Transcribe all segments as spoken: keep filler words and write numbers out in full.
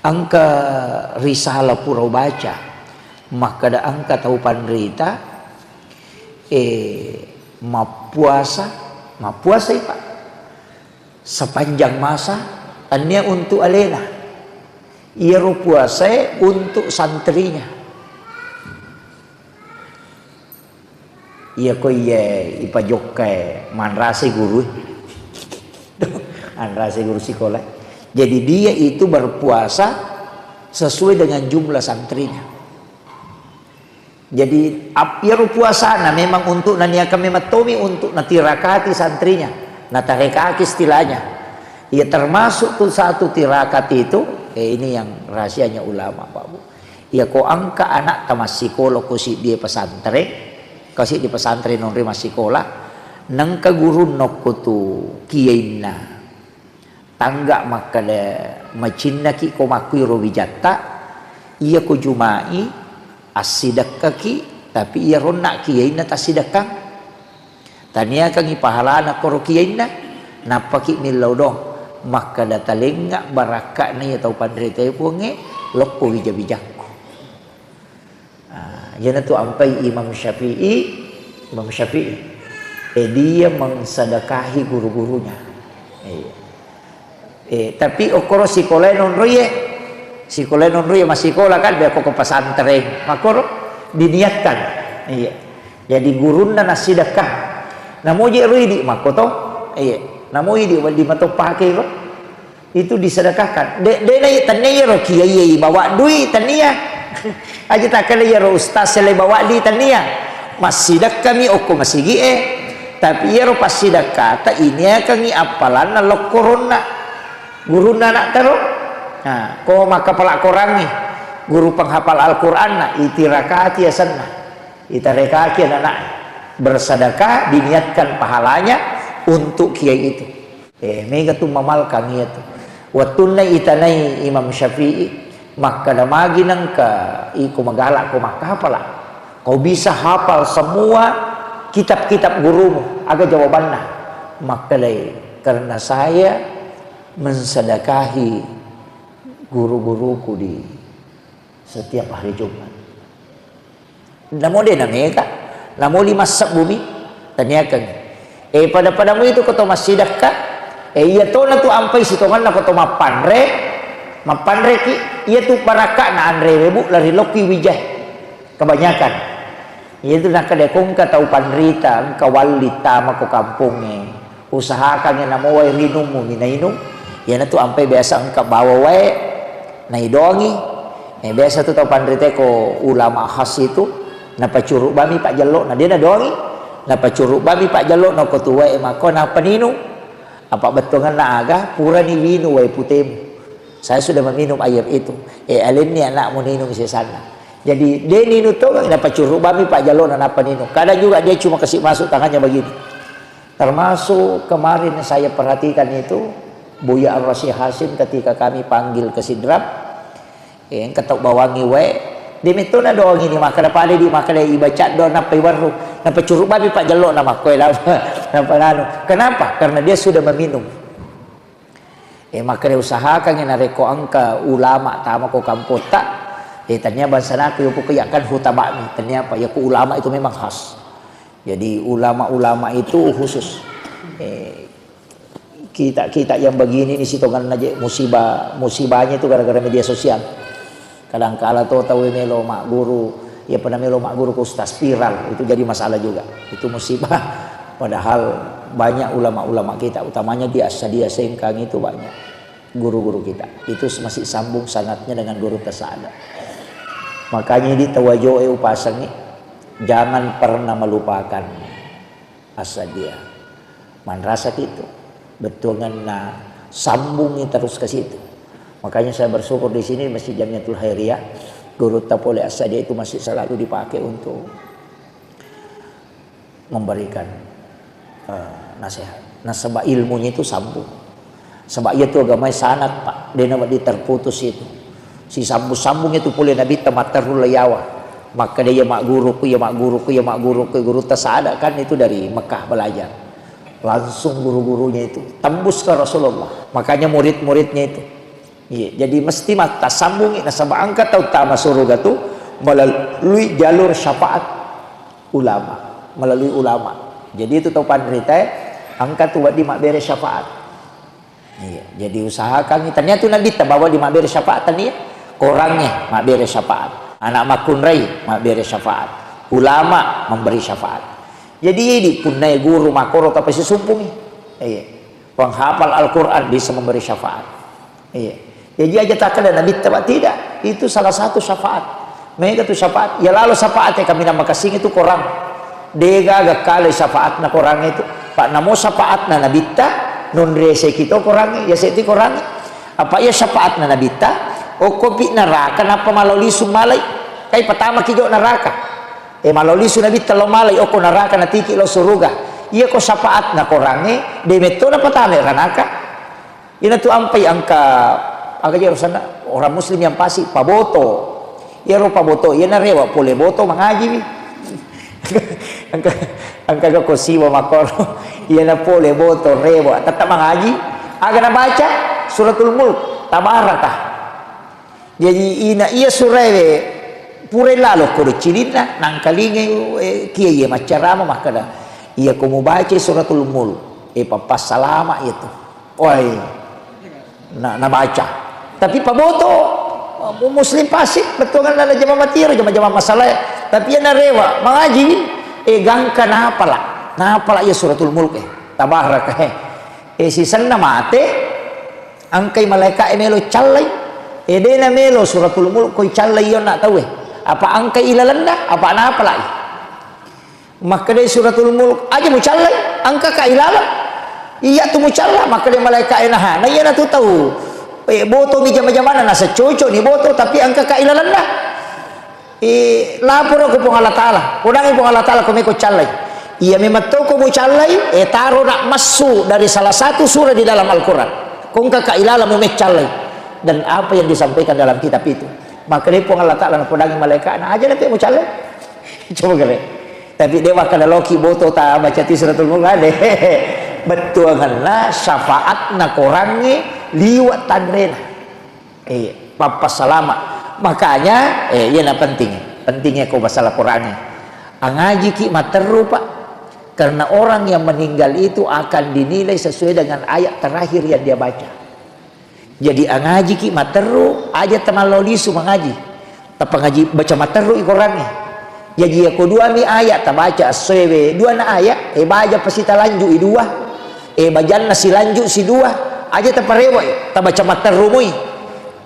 Engka risalah pura ubaca, makkeda engka tau panrita, eh, mappuasa, mappuasai, Pak, sepanjang masa, tania untuk alena. Iyaro puasae untuk santrinya. Iya ko iya ipajokkai manrasai guru. Manrasai guru sikola. Jadi dia itu berpuasa sesuai dengan jumlah santrinya. Jadi ap-, iyaro puasana memang untuk naniakan memang tomi untuk natirakati santrinya, natarekaki istilahnya. Iya termasuk tuh satu tirakat itu, eh, ini yang rahasianya ulama, Pak Bu. Iya ko engka anakta massikola ko siddi pesantren, ko siddi pesantren nonroi massikola, nengka gurunna okko tu kiyainna. Tangga makkeda macinnaki ko makkuiro wijatta, iya ko jumai assidekkaki, tapi iya ronna kiyainna tassidekkang. Taniakangngi pahalana koro kiyainna, nappaki millau do, makkeda talengnga barakka'na iya tau panritae Puangnge, lokko wija-wijakku. Ah, iyanatu ampai Imam Syafi'i, Imam Syafi'i. Eh, dia mengsedekahi guru-gurunya. Iya. Eh, tapi okkoro sikolae nonroie, sikolae nonroie massikola kan, bea ko pesantren, makkoro diniatkan. Iya. Jadi gurunna nassidekka. Namoje ro idi makko to? Iya. Namo idi wedding mato pake ro. Itu disedekahkan. De, de na tania iyaro kiai bawa dui tania. Aja takkeda iyaro ustaz sele bawa dui tania. Massidekkami okko masigi'e. Tapi iyaro passidekkata iniakangngi appalanna lokkoronna. Gurunna anak tero. Nah, ko makkapala Korangngi, guru penghafal Al-Quranna, itirakati asenna. Itarekaki anak-anak. Bersedekah diniatkan pahalanya untuk kiai itu. Eh, mega tu mamalkang iya tu. Wettunna itanai Imam Syafi'i, makkeda magi nengka iko magalak ko makkapala. Kau bisa hafal semua kitab-kitab gurumu. Aga jawabanna? Makkedai, karena saya mensedekahi guru-guruku di setiap hari Jumat. Namo de namega, namo lima sebbu mi, taniakangngi. Eh, pada-padamu itu ko to massidekka, eh, iya tona tu ampai sitonganna ko to mappanre, mappanreki, iya tu barakka'na anrewe, Bu, lari lokki wijai. Kebanyakan. Iya tu nakkeda ko engka tau panrita, engka walli tama ko kampongnge. Usahakangngi namo wae rinummu minainung, iyanatu ampai biasa engka bawa wae naidoangi. Eh, biasa tu tau panrita ko ulama khas itu, napacuru bami pajjello'na, de nadoangi, napacuru bami pajjello'na ko tu wae mako napaninung. Apa bettuanganna aga, purani winu wae putemu. Saya sudah meminum air itu. Eh, alenni anakmu ninung sesanna. Jadi, de ninung tongeng, napacuru bami pajjello'na napaninung. Kadang juga dia cuma kasih masuk tangannya begini. Termasuk kemarin saya perhatikan itu, Buya Ar-Rasyid Hasyim ketika kami panggil ke Sidrap, eh, engka tau bawangi wae, de metto nadoangi ni makkeda pada di makkeda ibaca doa nappa iwerru, nappa curuk bami pajjello'na makkoe napa, napa nanu. Kenapa? Karena dia sudah meminum. Eh, makkeda usahakangngi narekko engka ulama tama ko kampotta, eh, tania bangsanaku yoko ke yakan hutaba'mi, tania apa, yako ulama itu memang khas. Jadi ulama-ulama itu khusus. Eh, kita-kita yang begini ini sitonganna je musibah, musibahnya itu gara-gara media sosial. Kadangkala to tau melo magguru, ya pernah melo magguru ke ustaz viral, itu jadi masalah juga. Itu musibah. Padahal banyak ulama-ulama kita, utamanya di Asadia Sengkang itu banyak guru-guru kita. Itu masih sambung sanatnya dengan guru Tasada. Makanya di tawajoe upasangi, jangan pernah melupakan Asadia. Manrasa itu. Bettuanganna sambungi terus ke situ. Makanya saya bersyukur di sini Masjid Jamiatul Khairiyah, guru tapole Asadia itu masih selalu dipakai untuk memberikan, eh, nasihat. Nasaba ilmunya itu sambung. Saba iya tu agamae sanat, Pak. Dena wedding terputus itu. Sisambung-sambung itu pole Nabitta matteru layawa. Makkeda iya magguruku, iya magguruku, iya magguruku, guru Tasada kan itu dari Mekah belajar. Langsung guru-gurunya itu tembus ke Rasulullah. Makanya murid-muridnya itu Iya, jadi mesti ma-, tassambungi, nasaba engka tau tama suruga tu melalui jalur syafaat ulama, melalui ulama. Jadi itu tau panritae engka tu wedding mabbere syafaat. Iya, jadi usahakan tania tu nabitta bawa di mabbere syafaat tania, korangnge mabbere syafaat, anak makkunrai mabbere syafaat, ulama memberi syafaat. Jadi idi punnai guru makoro tapasisumpungi. Iya. Penghafal Al-Quran bisa memberi syafaat. Iya. Jadi aja takkeda nabitta, Pak, tidak. Itu salah satu syafaat. Mega tu syafaat. Ya lalo syafaat ya kami nama kasing itu korang. Dega gakkale syafaatna korang itu. Pak, namo syafaatna nabitta, nunrese kito korang, ya seti korang. Apa iya syafaatna nabitta? Okko pi neraka nappa malo lisu malai. Kai pertama kijo neraka. E, malo lisu nabitta lo malai okko neraka natiki lo suruga. Iya ko syafaatna korangnge, de metto napatame ranaka. Ina tu ampai engka, aga je rosanna orang muslim yang pasti paboto. Iya ro paboto, iya narewa pole boto mangaji mi. Engka, engka gako siwa makoro. Iya na pole boto rewa, tetap mangaji. Aga nabaca suratul mulk, tabarakah. Jaji ina iya suraewe pura lalo ko cilinna, nangkalingai, eh, kiai maccarama makkeda, iya ko mubaca suratul mulk, eh, pappassalama iya tu. Oi, na, nabaca. Tapi paboto, mu-, muslim pasti, bettuangan lala jama matiro, jama-jama masalah. Tapi iya narewa, mangaji, eh, gangka napala. Napala iya suratul mulk, eh. Tabaraka, eh. Eh, sisenna mate, Engkai malaeka'e melo callai. E, de'na melo suratul mulk koi callai yonna tauwe. Apa engkai ilalenna, apa napalai. Makkedai suratul mulk, aja mucallai, engkaka ilaleng. Iya tu mucalla, makkedai malaeka'e naha. Na iya natu tau. E, boto mi jama-jamana, nasa cocok ni boto, tapi engkaka ilalenna. Eh, laporo ko Puang Allah Taala. Podangi Puang Allah Taala ko meko callai. Iya memang to ko mucallai, eh, taro nak massu dari salah satu surah di dalam Al-Quran. Ko engka ka ilala mu meccallai. Dan apa yang disampaikan dalam kitab itu. Maka dari Puang Allah Taala napodangi malaikatna, aja nape mucallai. Coba kere. Tapi dewa kada loki boto ta baca ti suratul mulk ade. Bettuanganna syafaatna korangnge liwat tanrena. Eh, pappassalama. Makanya, eh, iyana penting. Pentingnya ko masalah Qurannya. Angajiki matteru, Pak. Karena orang yang meninggal itu akan dinilai sesuai dengan ayat terakhir yang dia baca. Jadi angajiki matteru, aja tamallo lisu mangaji. Tapangaji baca matteru i Qurannya. Jaji, iya ko dua mi ayat tabaca essoewe, dua na ayat, eh, baja pasi talanjui dua, eh, bajanna silanju si dua, aja taparewa, eh, tabaca matteru mui.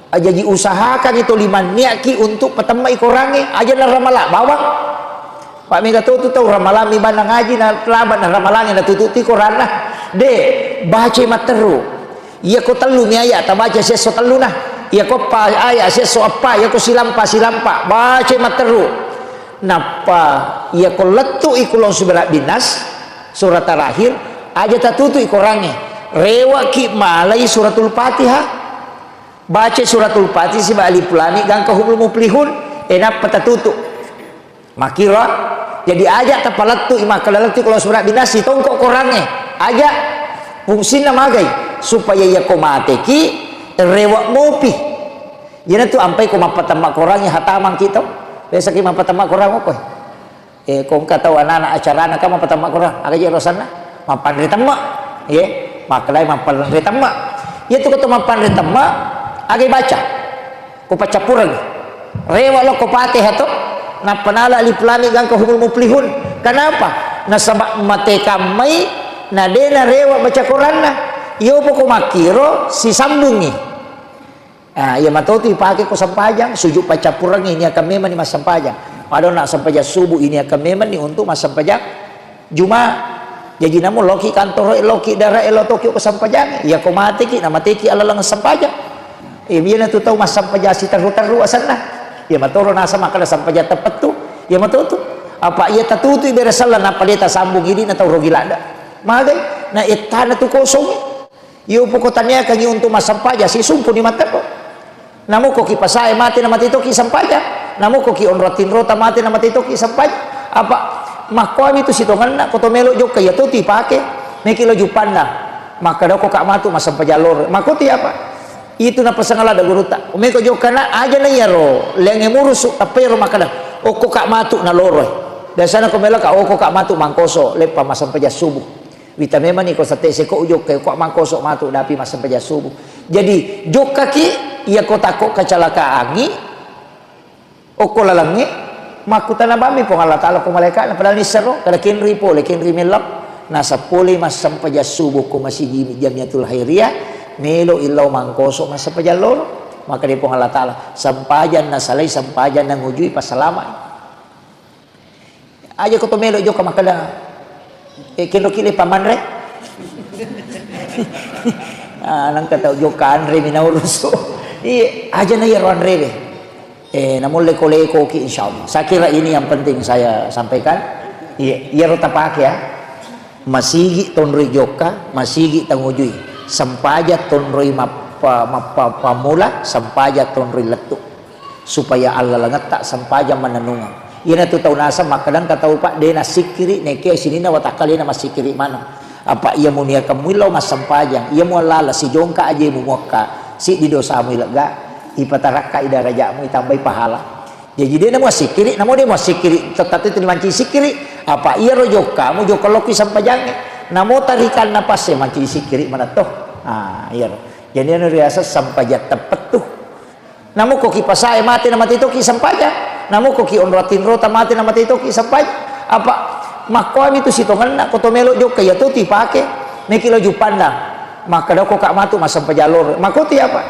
Ah, jaji usahakan itu limanniaki untuk patemma i Qurangnge, aja na ramala bawang. Pak mega to tu tau ramalang mi bana ngaji na laba na ramalangnge na tututi Quranna. De, baca matteru. Iya ko tellu mi ayat tabaca siesso telluna. Iya ko eppa ayat siesso eppa, iya ko silampa silampa, baca matteru. Nappa iya ko lettu i kulon surat binnas, surat terakhir, aja tatutu i Qurangnge. Rewaki malai suratul Fatihah. Baca suratul Fatihah siba alif lam mim gangka humul muflihun, e nappa tatutu. Makkiro, jadi aja tapalettu i makkeda lettu kalau surat binasi tongko Qurangnge. Aja fungsinna magai supaya iya ko mateki rewa mopi. Iyana tu ampai ko mappatemma Qurangnge hatamang kita. Biasa ki mappatemma Quran ko. Eh, ko engka tau anak-anak acarana ka mappatemma Quran, aga je rosanna? Mappanre temma. Ye, makkedai mappanre temma. Iya tu ko to mappanre temma, aga baca. Ko paccappureng. Rewa lo ko Fatihah to, nappa nala alif lam mim gangka humul muflihun. Kenapa? Nasaba mate kammai na de na rewa baca Quranna. Iyo poko makkiro sisambungi. Ah, iya matotu ipake ko sempajang, sujud paccappurengngi niakan memang ni massempajang. Madonna sempajang subuh ini akan memang ni untuk massempajang Juma. Jaji namu loki kantoro, loki dara, lo toki ko sempajang. Iya ko mateki, na mateki alaleng sempajang. Eh, biar tu tau massempajang siterru-terru asenna. Iya matoro nasa makkeda sempajang tepettu. Iya matotu. Apa iya tatutu ibere sella nappa de tasambung idi na tau rogi lada. Magai, na ettana tu kosong. Iyo poko taniakangi untuk massempajang, sisumpuni matteru. Namuko ki pasae mate na mate toki sempajang. Namuko ki onrong tinrota mate na mate toki sempajang. Apa makkuami tu sitongenna, ko to melo jokka iya to tu ipake. Meki lo jupanna. Makkeda ko ka matu massempajang loro. Makoti apa? Itu napasang ladde gurutta. Meko jokkana, aja na iyaro, lengnge murusu, tappa iyaro makkeda, "Okko ka matu naloroi." Biasana ko meloka, "Okko ka matu mangkoso, leppa massempajang subuh." Wita memang ni ko sate seko ujokka, "Okko mangkoso matu, dapi massempajang subuh." Jadi, jokkaki, iya ko takko kecelakaan, okko lalengnge, makkutana bammi Puang Allah Ta'ala ko malaika'na, padahal nissero, kada kenri pole, kenri mellau. Nasaba pole massempajang subuh ko masigi Jamiatul Khairiyah, melo illau mangkoso massempajang loro. Maka di Puang Allah Ta'ala, sempajang nasalai, sempajang nangujui, passalamai. Aja ko to melo jokka makkeda, "Eh, kenroki le pamanre." Ah, nangka tau jokka anre mi naurusu. Iya, aja na iyaro anrewe. Eh, namulle ko lekoki, insya Allah. Saya kira ini yang penting saya sampaikan. Iya, iyaro tapake ya. Masigi tonroi jokka, masigi tangujui. Sempajang tonroi mappa-, mappa-, pammula, sempajang tonroi lettu. Supaya allalengetta sempajang mannennungeng. Iyanatu tau naseng makkeda engka tau, Pak, de nassikkiri, nekke sininna watakkalena massikkiri maneng. Apa iya muniakeng muillau massempajang, iya muallala sijongka ajemu muakka, siddi dosamu ilegga, ipatarakkai darajatmu, itambai pahala. Jaji de namuassikkiri, namo de muassikkiri, tetapi tu dimancing sikkiri, apa iyaro jokkamu, jokka lokki sempajangnge. Namo tarikanna passe mancing sikkiri manetto. Ah, iyaro. Jadi anu riaseng sempajang teppettu. Namo ko ki pasae mate na mate toki sempajang. Namo ko ki onrong tinrota mate na mate toki sempajang. Apa makkuami tu sitongenna ko to melo jokka iya to tu ipake. Meki lo Juppandang. Makkeda ko ka matu massempajang loro. Makoti apa?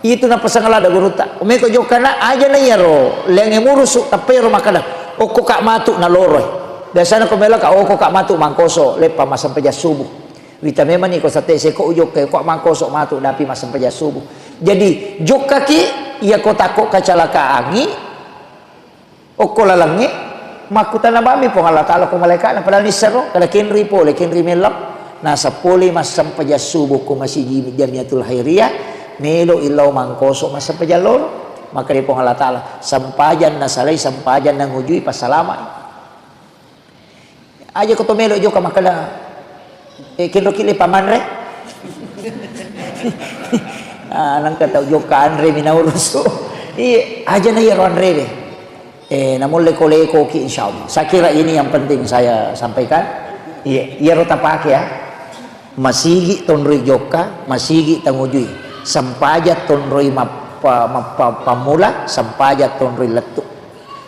Itu napasang ladde gurutta. Meko jokkana aja na iyaro. Lengnge murusu tappa iyaro makkeda, "Okko ka matu naloroi." Biasana ko meloka, "Okko ka matu mangkoso, leppa massempajang subuh." Wita memang ni ko sate seko ujokka, ko mangkoso matu dapi massempajang subuh. Jadi, jokkaki, iya ko takko kecelakaan, okko lalengnge, makkutana bammi Puang Allah Ta'ala ko malaika'na, padahal nissero, kada kenri pole, kenri mellau. Nasaba pole massempajang subuh ko masigi Jamiatul Khairiyah, melo illau mangkoso massempajang loro. Maka di Puang Allah Ta'ala, sempajang nasalai, sempajang nangujui, passalamai. Aja ko to melo jokka makkeda, "Eh, kenroki le pamanre." Ah, nangka tau jokka anre mi naurusu. Iya, aja na iyaro anrewe. Eh, namulle ko lekoki, insya Allah. Saya kira ini yang penting saya sampaikan. Iya, iyaro tapake ya. Masigi tonroi jokka, masigi tangujui. Sempajang tonroi mappa-, mappa-, pammula, sempajang tonroi lettu.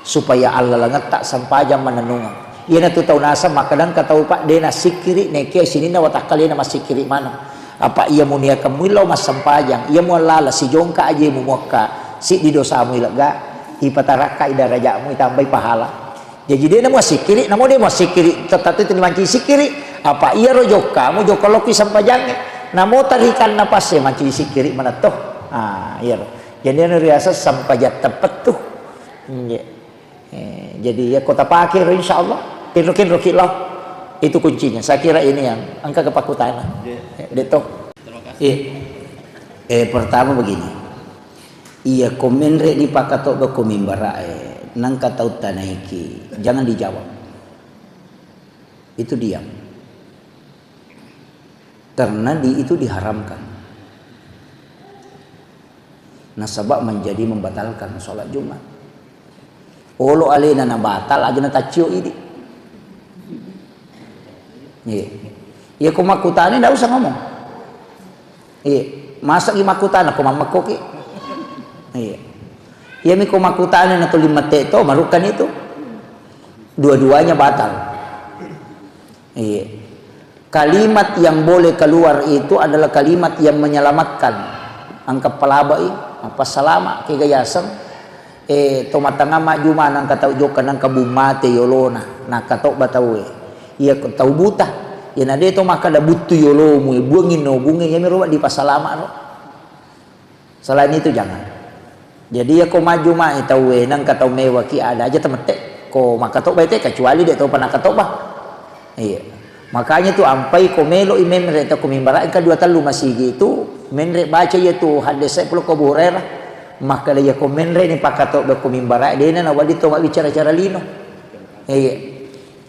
Supaya allalengetta sempajang mannennungeng. Iyanatu tau naseng makkeda engka tau, Pak, de nassikkiri, nekke sininna watakkalena massikkiri maneng. Apa iya muniakeng muillau massempajang, iya muallala sijongka ajemu muakka, siddi dosamu ilegga, ipatarakkai darajatmu, itambai pahala. Jaji de namuassikkiri, namo de muassikkiri, tetapi tu dimancing sikkiri, apa iyaro jokkamu, jokka lokki sempajangnge. Namo tarikanna passe mancing sikkiri manetto. Ah, iyaro. Jadi anu riaseng sempajang teppettu. Nggih. Eh, jadi iya ko tapake ro, insya Allah. Kinro-kinroki lo. Itu kuncinya. Saya kira ini yang engka kepakutanna. Iya. Eh, de to. Terima kasih. Iya. Eh, pertama begini. Iya, ko menre ni pakatobba ko mimbara, eh, nangka tau tanaiki, jangan dijawab. Itu diam. Karena di, itu diharamkan. Nasaba menjadi membatalkan sholat Jumat. Olo alena na batal, aja na taccio idi. Iya. Iya, ko makkutana, ndak usah ngomong. Iya. Masa ki makkutana, ko mammekko ki. Iya. Iya mi ko makkutana na tuli mette to, marukkan itu. Dua-duanya batal. Iya. Kalimat yang boleh keluar itu adalah kalimat yang menyelamatkan. Engka palabai, apa salama, kega yaseng. Eh, to matanga majjuma nangka tau jokka nangka bung mate yolona, nangka tobba tauwe. Iya ko tau buta. Iya na de to makkada buttu yolomu, buangi no bunge, iya mi ro di pasalama ro. Selain itu jangan. Jadi, iya ko majjumai tauwe, nengka tau mewaki, ada aja temette. Ko makkatobba ite, kecuali de topa nakkatobba. Iya. Makanya tu ampai ko melo i menre to ko mimbara, engka dua tellu masigi tu menre baca iya tu hadis sepuluh ko Abu Hurairah. Makkada iya ko menre ni pakkatobba ko mimbara, dena na wali to mabbicara-cara lino. Iya.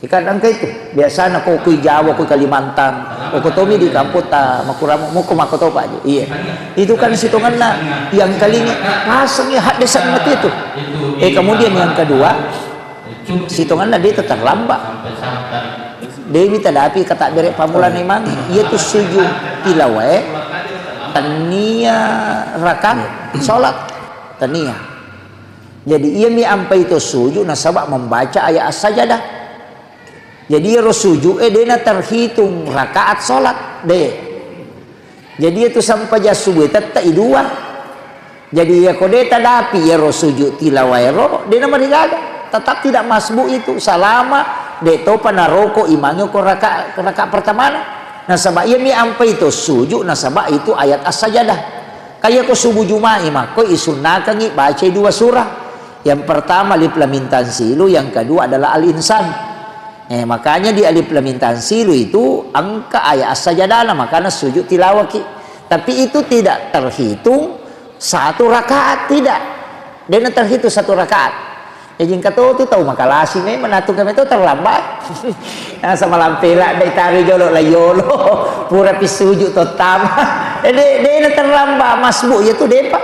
Ikan engka itu, biasana ko kui Jawa, kui Kalimantan, ko tomi di kampung ta makuramo, muko mako topa aja. Iya. Itu kan sitonganna yang kalinga pasang ya hak desa mati itu. Eh, kemudian yang kedua, sitonganna dia terlambat. Dewi tadapi kata bere pamulana imang, iya tu sujud tilawah, eh, tania rakaat salat, tania. Jadi, iyami ampai to sujud nasaba membaca ayat as-sajadah. Jadi, iyaro sujud e dena terhitung rakaat salat, de. Jadi, itu sampajang subuh tette i dua. Jadi, iya ko de tadapi iyaro sujud tilawah ero, dena marigaga. Tetap tidak masbuk itu selama de topa naroko imangnge ko raka-, rakaat pertamana. Nasaba iyami ampai to sujud nasaba itu ayat as-sajadah. Kaya ko subuh Juma'i makko isunnakangi bacai dua surah. Yang pertama Alif Lam Mim Tanzilu, yang kedua adalah Al-Insan. Eh, makanya di Alif Lam Mim Tanzilu itu engka ayat as-sajadana, makanya sujud tilawaki. Tapi itu tidak terhitung satu rakaat, tidak. Dena terhitung satu rakaat. Jaji engka to tu tau makalasi memang, natu kami to terlambat. Nah, sama lampela dai tari jolo la yolo. Pura pi sujud to tama. Eh, de, dena terlambat masbuk ya tu depa.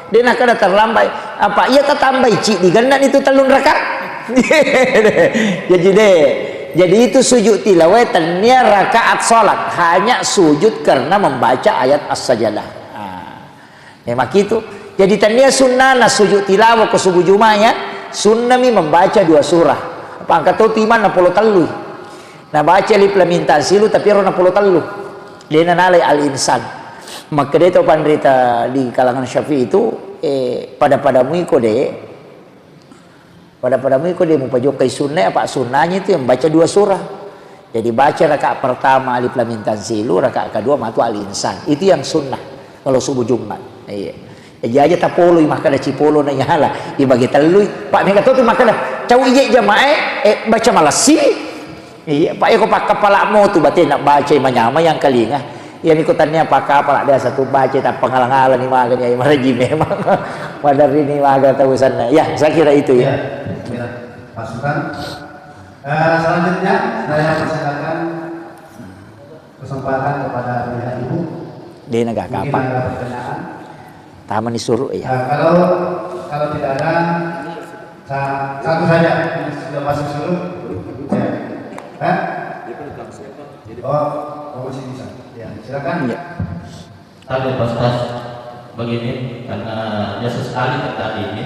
De nakkeda terlambat. Apa iya tatambai ciddi genna itu tellung rakaat. Jadi de. Jadi itu sujud tilawah tennia rakaat salat, hanya sujud karena membaca ayat as-sajadah. Ah. Memang gitu. Jadi tennia sunnana sujud tilawah ko subuh Juma'i, sunnami membaca dua surah. Apa angka to tu imang napolo tellui. Nabaca Alif Lam Mim Tanzilu tapi ero napolo tellu. Dena nalai Al-Insan. Makkeda to panrita di kalangan Syafi'i itu, eh, pada-pada muiko de. Pada-pada muiko de mupajokkai sunna, apa sunnanya itu yang baca dua surah. Jadi baca rakaat pertama Alif Lam Mim Tanzilu, rakaat kedua matu Al-Insan. Itu yang sunnah kalau subuh Jumat. Iya. Jadi aja tapoloi makkeda cipolo na nyala. Ibagi tellui. Pak mega to tu makkeda, cau ije jamae, eh, baca malassi. Iya, Pak, iko pakkapala mo tu batena bacai manyama yang kalinga. Iya, miko tania pakkapala biasa tu bacai tappa ngala-ngala ni maga ni, ai maraji memang. Maderri ni maga tau sanna. Ya, saya kira itu ya. Ya, ya. Pasukan. Eh, selanjutnya saya persilakan kesempatan kepada pihak ibu. Dia negara. Mungkin kapal. Ada pertanyaan. Taman disuruh ya. Nah, kalau, kalau tidak ada, sa-, satu saja yang sudah masuk suruh. Ya. Hah? Oh, oh, masih bisa. Ya, silakan. Iya. Tadi Pak Ustaz, begini, karena biasa sekali terjadi ini,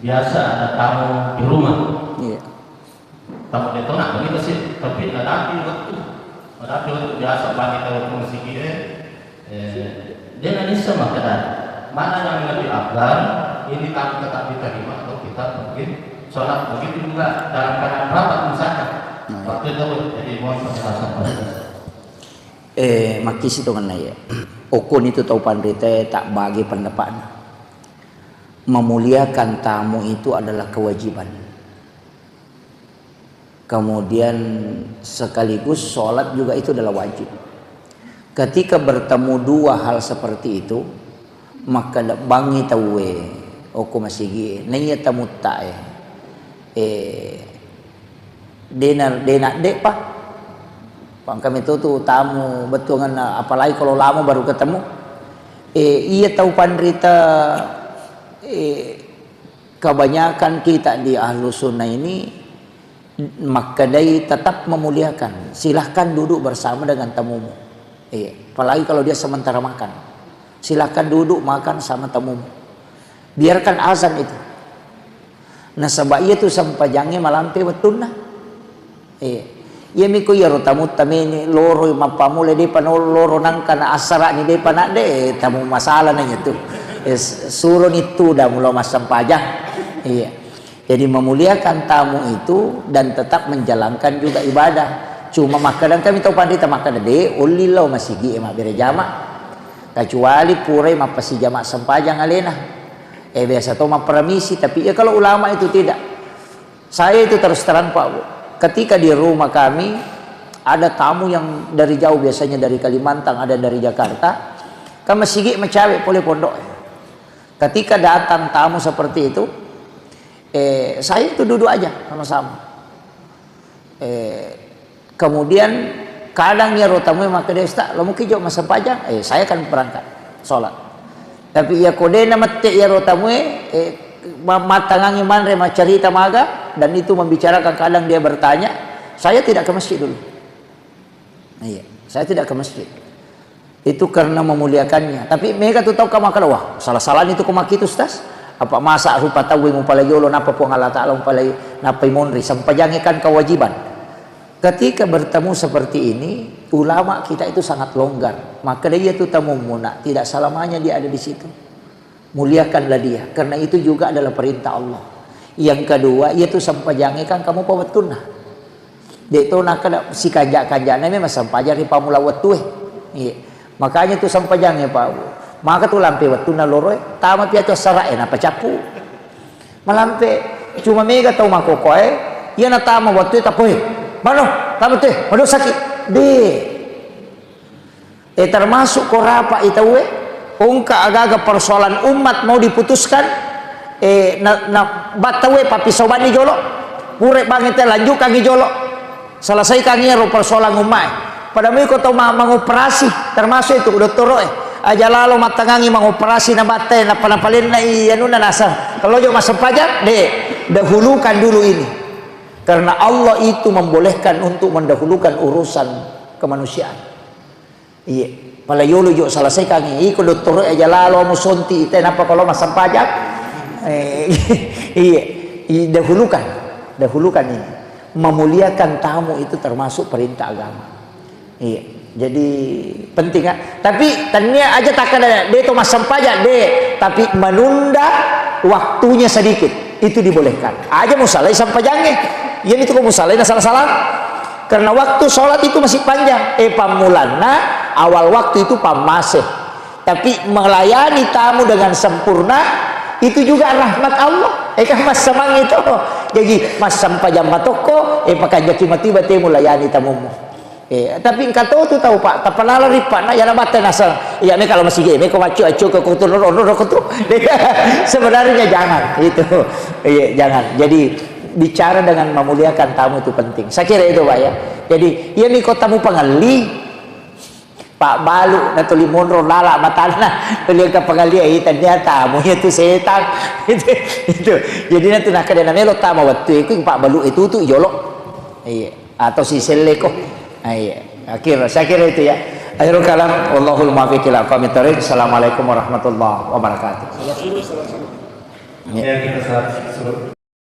biasa ada tamu di rumah. Iya. Tamu de tona, begitu sih, tapi nadapi waktu. Nadapi waktu biasa bagi tamu ke masjid, eh, eh, dia nangis sama kedai. Mana yang lebih afdal, ini tamu tetap diterima atau kita mungkin sholat, begitu juga dalam keadaan rapat misalkan. Nah, iya. Waktu itu, jadi mohon penjelasan Pak Ustaz. Eh, makkisi tongenna iya. Okko nitu tau panrita tak bagi pendapatna. Memuliakan tamu itu adalah kewajiban. Kemudian sekaligus sholat juga itu adalah wajib. Ketika bertemu dua hal seperti itu, maka lebbangi tauwe, okko masigi, naiya tamutta e. Eh, dena, dena depa. Pangkami tu, tu tamu bettuanganna, apalagi kalau lama baru ketemu. Eh, iya tau panrita, eh, kebanyakan kita di ahlu sunnah ini makkedai tetap memuliakan. Silahkan duduk bersama dengan tamumu. Iya, apalagi kalau dia sementara makan. Silahkan duduk makan sama tamumu. Biarkan azan itu. Nasaba iya tu sempajangnge malampe wettunna. Iya. Iya miko iyaro tamutta meni loro mappamula depa no loro nangka na assara'ni depa nadde, eh, tamu masalah na iya tu. Eh, s-, suroni tudang mulo massempajang. Iya. Jadi memuliakan tamu itu dan tetap menjalankan juga ibadah. Cuma makkeda kami tau panrita makkeda, de, olli lao masigi e mabbere jama. Kecuali purai mappasijama sempajang alena. Eh, biasa to mapparamisi, tapi ya kalau ulama itu tidak. Saya itu terus terang, Pak, Bu. Ketika di rumah kami ada tamu yang dari jauh, biasanya dari Kalimantan, ada dari Jakarta, kan masigi macawe pole pondok. Ketika datang tamu seperti itu, eh, saya itu duduk aja sama-sama. Eh, kemudian kadang iyaro tamue makkeda, "Ustaz, lo muki jo massempajang?" Eh, saya kan berangkat sholat. Tapi iya ko de namette iyaro tamue, eh, ma-, mattangangi manre maccarita maga, dan itu membicarakan, kadang dia bertanya, saya tidak ke masjid dulu. Iya, saya tidak ke masjid. Itu karena memuliakannya. Tapi mega tu tau ka makkeda, "Wah, salah-salah itu ko makkitu, Ustaz. Apa masa rupa tauwe mupalai jolo, napa Puang Allah Ta'ala mupalai, napa monri, sempajangnge kan kewajiban." Ketika bertemu seperti ini, ulama kita itu sangat longgar. Maka dia itu tamummu, nak, tidak selamanya dia ada di situ. Muliakanlah dia, karena itu juga adalah perintah Allah. Yang kedua, iya tu sempajangnge kan kamu pa wettunna. De to nakkeda sikanja-kanjana memang sempajang ri pammula wettue. Iya. Makanya tu sempajangnge, Pak. Maka tu lampe wettunna loroe, tama pi atu assara'e, napacappu. Malampe, cuma mega tau makokoe, iya natama wettue tapoi. Mano, tama teh, madosaki. De. Eh, termasuk ko rapa'i tauwe, engka aga-aga persoalan umat mau diputuskan, eh, na, na, battauwe pappisobanni jolo, pura bangngi te lanjukkangngi jolo, selesaikangngi ero persoalan ummae. Pada mui ko tau ma-, mangoperasi, termasuk itu dottoro'e, aja lalo mattangangi mangoperasi na battae, nappa napalenna'i anunna naseng, kalau jo massempajang, de, dahulukan dulu ini. Karena Allah itu membolehkan untuk mendahulukan urusan kemanusiaan. Iya, pala yolo jo selesaikan, iko dottoro aja lalo musonti, ite napa kalau massempajang? Eh, iya, i-, dahulukan, dahulukan ini. Memuliakan tamu itu termasuk perintah agama. Iya, jadi penting, ah. Tapi tania aja takkada de to massempajang, de, tapi menunda waktunya sedikit, itu dibolehkan. Aja musalai sempajangnge. Iya itu ko musalai na salah-salah. Karena waktu sholat itu masih panjang. Eh, pammulanna awal waktu itu pammase. Tapi melayani tamu dengan sempurna itu juga rahmat Allah. Eh, kan massamang itu. Jadi massempajang matokko, eh, pakanjaki matu bate mulayani tamumu. Eh, tapi engka to tu tau, Pak, tapalala rippa na yana batte naseng. Iya, me kalau masih me ko maccu accu ke kutu ro ro kutu. Sebenarnya jangan itu. Iya, jangan. Jadi bicara dengan memuliakan tamu itu penting. Saya kira itu, Pak, ya. Jadi, iya mi ko tamu pangelli, Pak Balu na tuli monro lala matanna, tuli ke pangelli, eh, ternyata tamu itu setan. Itu, itu. Jadi nanti nak ada namelo tamu waktu itu Pak Balu itu tu jolo. Iya. Atau si selleko. Ah, iya. Akhir, saya kira itu ya. Akhirul kalam, wallahul muwaffiq ila aqwamit thariq. Assalamualaikum warahmatullahi wabarakatuh. Ya, kita salat.